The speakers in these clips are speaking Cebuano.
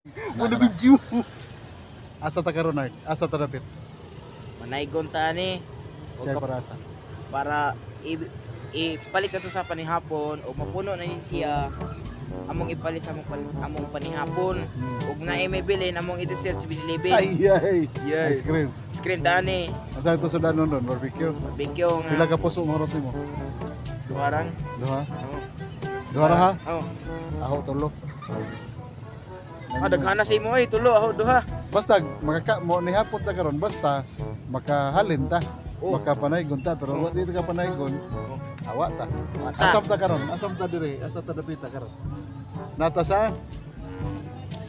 Muna video. Asa ta karon, Nard? Asa ta dapit? Manaygon ta ni. Kaya para asa? Para ipalit ato sa panihapon o mapuno na ni siya among ipalit sa among panihapon ug naay may bilin among i-dessert sa 7-Eleven. Ay ay. Yeah. Ice cream. Ice cream ta ni. Asa ito sudanon ron? Barbecue. Barbecue nga. Pila ka puso mo rot nimo? Duharang. Duha. Oo. Duha ra ha? Oo. Ako tulo. Ah, daghan na sa imo ay tulo ako duha. Basta makaka mo ni hapot ta karon, basta makahalin ta. Oh. Makapanaygon ta, pero Oh. wa dito ka panaygon, Oh. awa ta. Wata. Asam ta karon, asam ta dire, asa ta dapita karon. Nata sa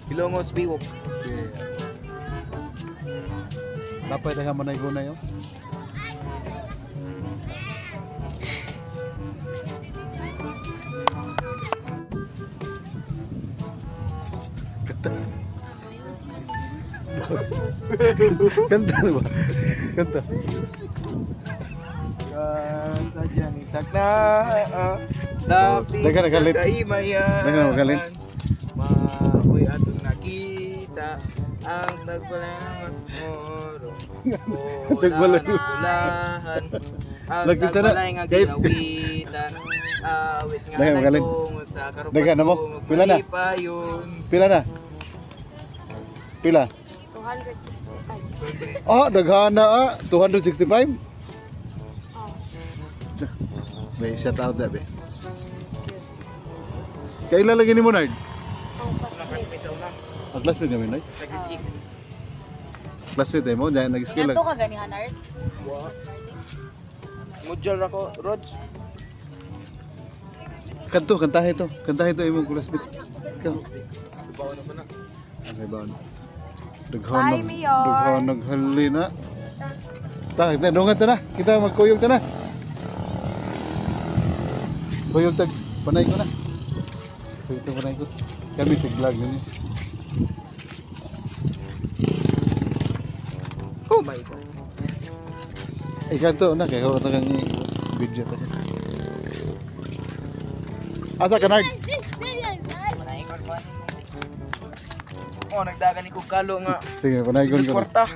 Hilongos Biwok. Yeah. Napay daghang manaygon na yo. Kanta. Kanta na ba? Kanta. Sadya ni takna dapit Daghang sa nagalit. kaimayan. Daghang nagalit. Maoy atong nakita ang tagbalang moro. Tagbalay. Tagbalang. Ang Lagpit sana. tagbalay nga ginawitan. Awit nga Daghang magalit. nagtungod sa karupat Daghang na mo. Pila na? Palipayon. Pila na? Pila? 265. Ah, daghana ah. 265? Oh. May shout out na, be. Kailan lagi ni mo, Nard? Oh, classmate. Ah, classmate kami, Nard? Sa grade 6. Classmate eh mo, dahil nag-school Ingat lang. to ka gani, Hanard? Wa. Mas party? Mudjol ra ko, Rog. Kanto, kantahe to. Kantahe to imong classmate. Ikaw. Bawa na ba na? Okay ba? Daghan Bye, Mayor. Daghan naghali na. Ta, kita dungan ta na. Kita magkuyog ta na. Kuyog tag panay ko na. Kuyog tag panay ko. Kami tig vlog nini. Oh my God. Ikaw to na kay ho ta kang video ta. Asa ka, Nard? Manaygon ba? Oh, nagdagan ni kog kalo nga. Sige, panay ko. Sus kwarta.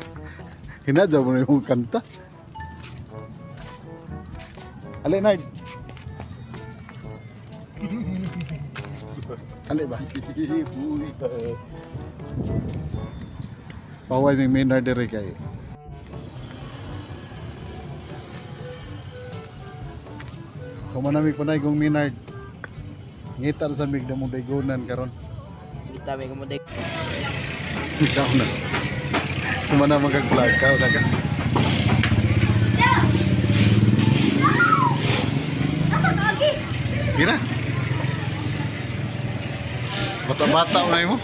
Hinadya mo na yung kanta. Ali, Nard. Ali ba? Paway may Maynard diri kay. Kung manamig panay kong Maynard. Ngita sa mig damong daygonan karon. Kita may kumuday. Ikaw na. Kung mana magag-vlog ka, wala ka. Gina. Bata-bata mo na mo.